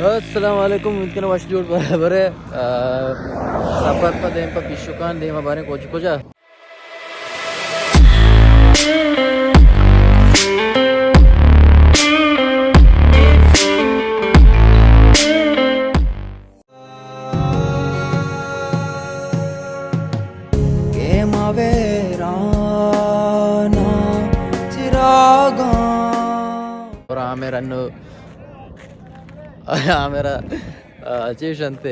السلام علیکم، امید کناں وش جوڑ برابر ئے۔ آ، سفر پہ دیم پہ پیشوکان، دیم ءَ باریں کجا کجا۔ کہ ما ویران ءَ چراگاں۔ اور عامر انو، عامر، آ، چیش انت،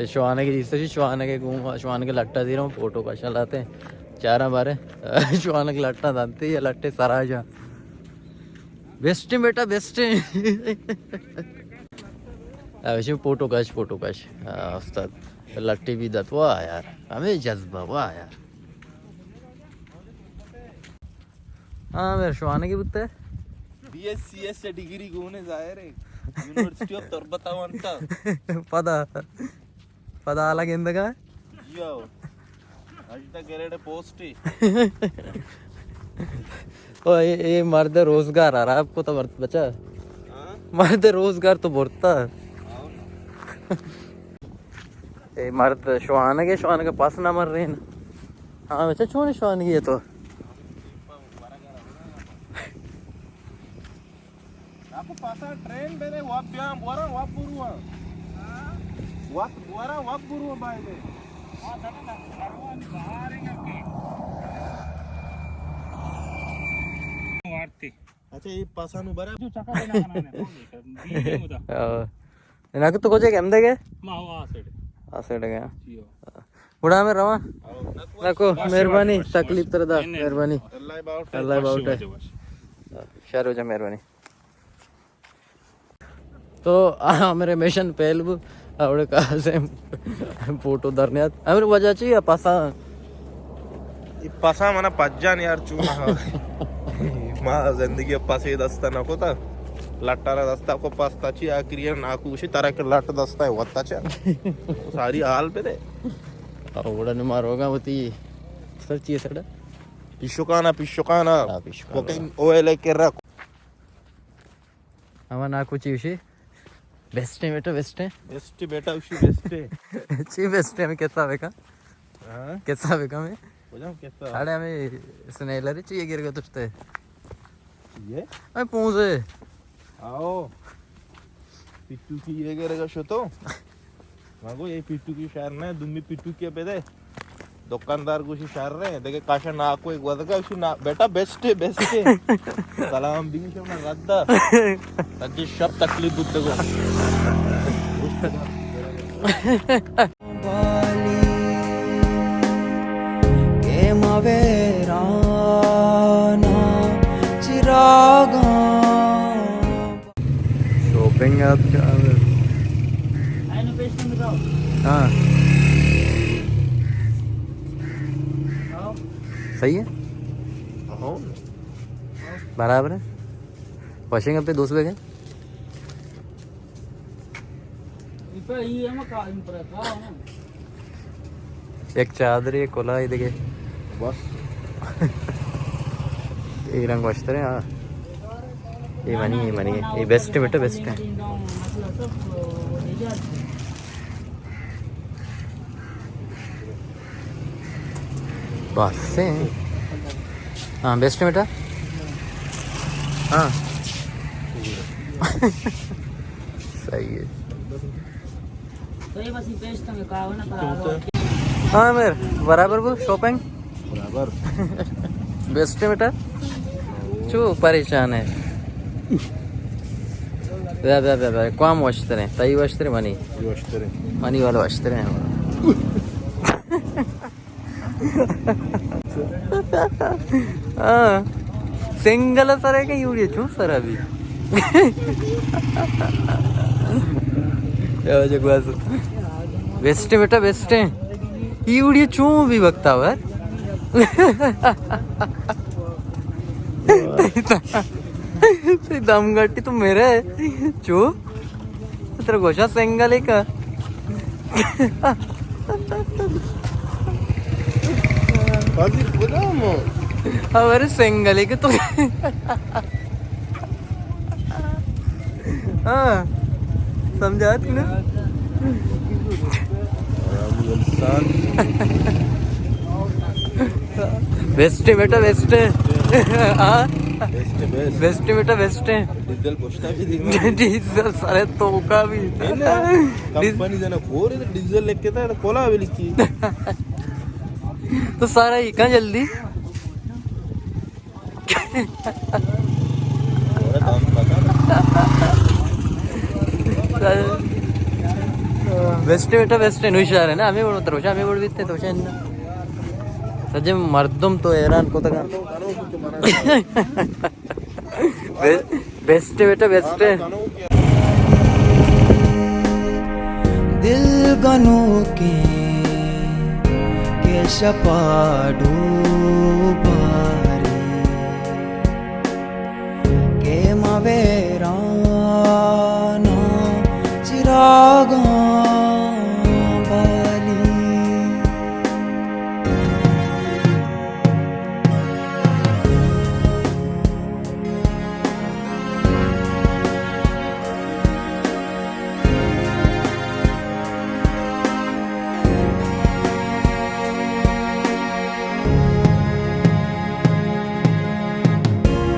شوانگ دیست، شوانگ گوما، شوانگ لٹا دیروں، فوٹو کشا لاتے۔ چاراں بارے، شوانگ لٹا دانتے یا لٹے سرا جا۔ بیسٹ بیٹا، بیسٹ۔ آ، وشی فوٹو کش، فوٹو کش۔ آ، استاد، لٹی بھی دات۔ واہ یار، ہمیں جذبہ، واہ یار۔ ہاں، میرے شوانگی بوتے۔ B S C S degree گونے ظاہر ہے۔ یونیورسٹی آف تربت وانتا۔ پدا، پدا حالا گندگا۔ جیو۔ ہژدہ گریڈ پوسٹ۔ او، اے، اے مرد روزگار آراب کو تو برت بچا۔ ہاں؟ مرد روزگار تو برتا۔ آؤ نا۔ اے مرد شوانگ ہے، شوانگ پاس نہ مر رہے نا۔ ہاں، بچا چون شوانگی ہے تو؟ آپ پاسا ٹرین بے دے، واب بیاں بورا، واب بوروا۔ واب بورا، واب بوروا بھائی دے۔ وارتی۔ اچھا، یہ پاسا نو برا۔ جو چکا دینا بنانے، کون دیکھا؟ بیوی ہوتا۔ ہاں۔ ناکو تو کجا گئے؟ ہمدے گئے؟ ما ہو آ سائیڈ۔ آ سائیڈ گئے۔ جی ہو۔ گڑا میں رواں۔ ناکو، مہربانی، تکلیف تر دا، مہربانی۔ اللہ باوٹ ہے۔ اللہ باوٹ ہے۔ شر ہو جا، مہربانی۔ تو آ، ہمرے مشن فیل بو، اوڑے کاسے فوٹو در نیات۔ ہمرے وجہ چی ہے؟ پسا۔ ای پسا منا پجان یار، چون ہا۔ ما زندگی پسے دستا نہ کوتا۔ لٹا را دستا کو پستا چی آخری ہے، ناکوشی طرح کے لٹ دستا ہے، وتا چا۔ ساری حال پہ دے۔ اوڑا نما روگا ہوتی۔ سر چی ہے سر؟ پیشوکانا، پیشوکانا۔ ہاں، پیشوکانا۔ کوکنگ آئل ہے کہ رکھ۔ اما ناکو چی وشی؟ بیسٹ ہے بیٹا، بیسٹ ہے۔ بیسٹ ہے بیٹا، وشی بیسٹ ہے۔ چی بیسٹ ہے، ہمیں کسا بکا؟ ہاں؟ کسا بکا ہمیں؟ کجام کسا؟ اڑے ہمیں سنیلر چی گرگا تشتے۔ چی ہے؟ اے پونزے۔ آؤ۔ پٹو کی یہ گرگا شتو۔ مگو یہ پٹو کی شہر نہ، دومی پٹو کی پہ دے۔ دکاندار گوشی شر رہے، دیکھے کاشا ناکو ایک ودگا، گوشی نا، بیٹا بیسٹ ہے، بیسٹ ہے۔ سلام بھی شو نا رد دا۔ سجے شب تکلیف بوت گو۔ کہ ما ویرانا چراگاں۔ شاپنگ آپ کا؟ ہاں۔ صحیح ہے؟ برابر ہے۔ واشنگ اپ پہ دوست بیگے؟ یک چادرے، کلاہے دگہ۔ بس۔ اے رنگ وشتریں، ہاں۔ اے منی، اے منی، اے بیسٹ ہے بیٹا، بیسٹ ہے۔ بس ہے۔ ہاں، بیسٹ ہے بیٹا۔ ہاں۔ صحیح ہے۔ ہاں، میر، برابر بو، شاپنگ؟ برابر۔ بیسٹ ہے بیٹا۔ چو پریشان ہے۔ بیا، بیا، بیا، بیا۔ کوام وشتریں؟ تئی وشتریں منی؟ وشتریں۔ منی والا وشتریں۔ ہاں۔ سنگل سر ہے کہ یوڑی چون سر ابھی؟ ویسٹ ہے بیٹا، ویسٹ ہے۔ یوڑی چون بھی وقت آور۔ تئی دم گٹی تو میرے چو۔ ترا گوشا سنگل ایک۔ حاضر کدام؟ ہمارے سنگل ایک تو۔ ہاں۔ سمجھا تھی نا؟ بیسٹ ہے بیٹا، بیسٹ ہے۔ ہاں؟ بیسٹ ہے، بیسٹ۔ بیسٹ ہے بیٹا، بیسٹ ہے۔ ڈیزل پوچھتا بھی دیکھ۔ ڈیزل سارے تو کا بھی۔ نہیں نا، کمپنی جنا فور ہے، ڈیزل لکھ کے تھا، کولا بھی لکھی۔ تو سارا ہی کہاں جلدی؟ بیسٹ بیٹا، بیسٹ ہے، نوشار ہے نا، ہمیں بڑو تروشا، ہمیں بڑو بیتے تو شن۔ سجے مردم تو حیران کو تک۔ بیسٹ بیٹا، بیسٹ۔ دل گنوکیں کہ شپا ڈوباری، کہ ما ویران چراگاں بالی۔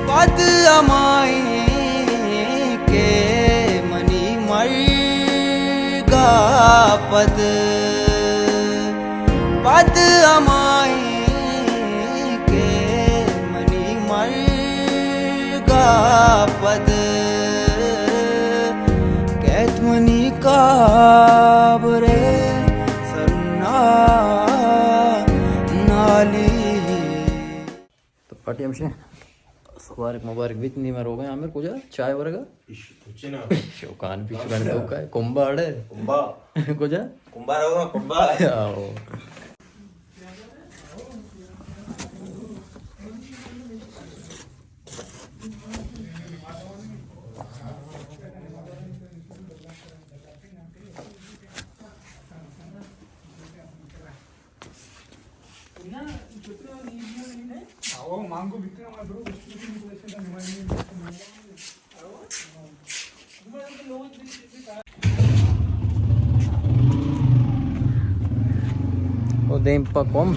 پد ہمائیں کہ منی مرگا پد، پد ہمائیں کہ منی مرگا پد، کیت منی قبر سرنا نالی۔ تو پارٹی ہمشے مبارک، مبارک بیت، نی میں روگا۔ عامر کجا؟ چائے ورگا؟ شوکان پیش بن تو کا ہے؟ کمبا اڑے؟ کمبا۔ کجا؟ کمبا روگا، کمبا۔ آؤ۔ او دیم پا کوم۔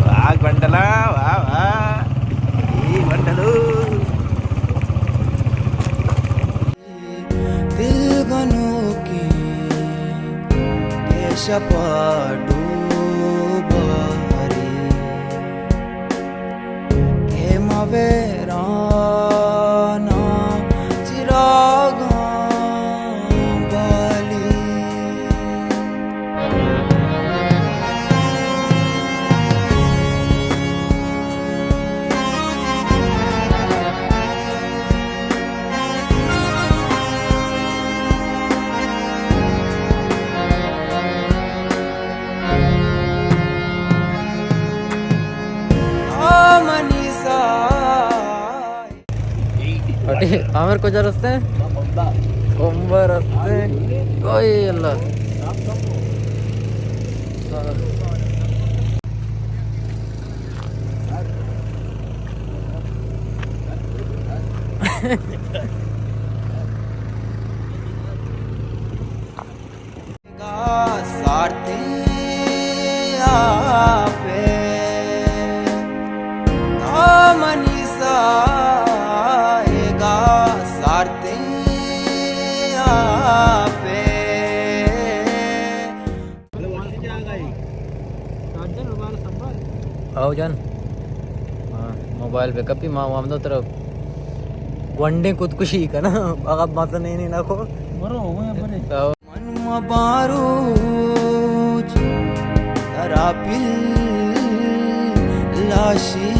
واہ گونڈلا، واہ واہ، اے گونڈلو۔ دل گنوکیں کہ شپا ڈوباری، کہ ما ویرانا چراگاں بالی۔ اٹی عامر کجا رستے ہیں؟ کمبا رستے ہیں۔ اوئے اللہ۔ سارتیں آپے، دامنی سائیگا سارتیں آپے۔ آؤ جان۔ ہاں، موبائل بیک اپ ہی ما وام دو طرف گونڈیں خودکشی کنا، اگر مزہ نہیں، نہیں نہ کو۔ برو، وہ برے۔ آؤ۔ من مباروچ ترا پل لاشی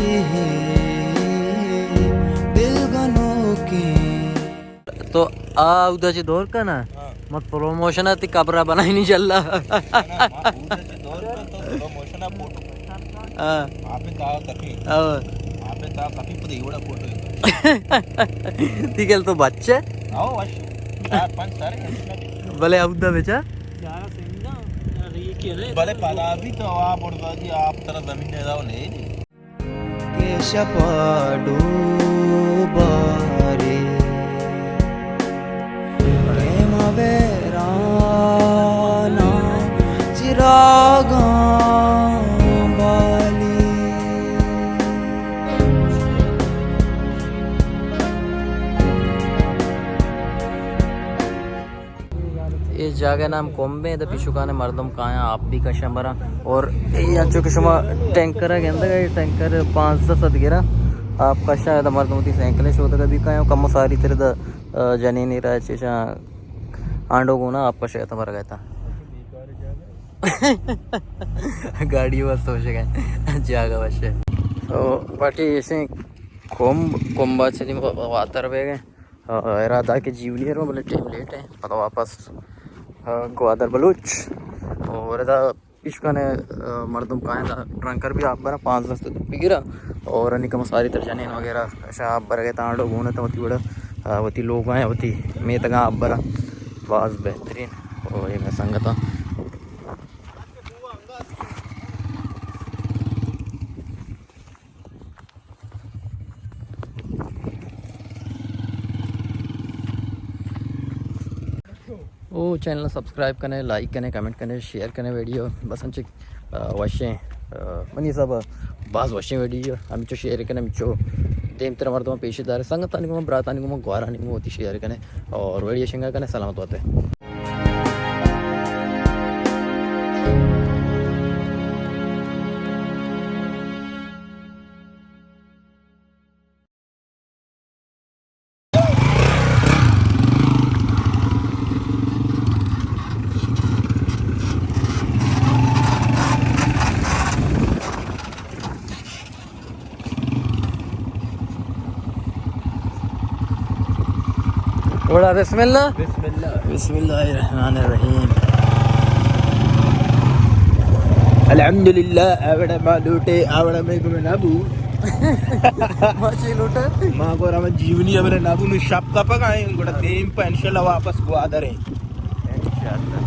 دل گنوکیں۔ تو آ اودا چہ دور کنا؟ ہاں۔ مت پروموشن تی قبرہ بنائینی جلا۔ نہ، نہ، ما اودا چہ دور کنا تو پروموشن فوٹو۔ ہاں۔ آپ کا کتی؟ ہاں۔ آپ صاحب، کپی پدی وڑا فوٹو۔ تیکل تو بچے؟ آؤ، وش۔ چار پنچ سارے۔ بلے ابدا بیچا۔ بلے پدا بھی تو آپ اور دی آپ ترا زمین نے داو نہیں۔ کہ شپا ڈوبارے، کہ ما ویرانا چراغاں بالی۔ اے جاگہ نام کمبے، تو پیشوکانے مردم کایاں آپ بھی کشاں براں۔ اور اے انچو کہ شما ٹینکر گندگ، اے ٹینکر پانزدہ سد گرا آپ کشاں، ادا مردم تی سائیکل شودگ بھی کایاں، کم ساری تر دا، آ، جنینی را چیشاں آنڈو گونا آپ کشا تا برگا تا۔ گاڑی بس تو شگا جاگہ وشے۔ تو پارٹی ایسے کمب، کمبا چلی واتر بیگے۔ آ، ارادہ کہ جیونی رو، بلے ٹائم لیٹ ہے، پتہ واپس، آ، گوادر بلوچ۔ اور ادا پیشکانے، آ، مردم کائیں دا ٹرنکر بھی آپ برا پانزدہ سد بگیرا۔ اور انی کم ساری تر جنین وغیرہ شا آپ برگے تانڈو گونے تا وتی وڑا، آ، وتی لوگ آئیں، وتی میتگاں آپ برا۔ باز بہترین۔ اور یہ میں سنگتا۔ او چینل سبسکرائب کنے، لائک کنے، کمنٹ کنے، شیئر کنے ویڈیو۔ بس انچک، آ، وشیں، آ، منی حساب باز وشیں ویڈیو۔ ہمچو شیئر کنے، ہمچو دیم تر مردم پیش دارے۔ سنگتانی گوما، براتانی گوما، گوارانی گوما وتی شیئر کنے۔ اور ویڈیو شنگا کنے، سلامت باتے۔ وڑا بسم اللہ۔ بسم اللہ۔ بسم اللہ الرحمن الرحیم۔ الحمدللہ، آوڑا ما لوٹے، آوڑا میں گمے نہ بو۔ ما چی لوٹے؟ ما گورا ما جیونی ابرے نہ بو، نو شپ کا پکائیں، گوڑا دیم پہ انشاءاللہ واپس گوادر ہیں۔ انشاءاللہ۔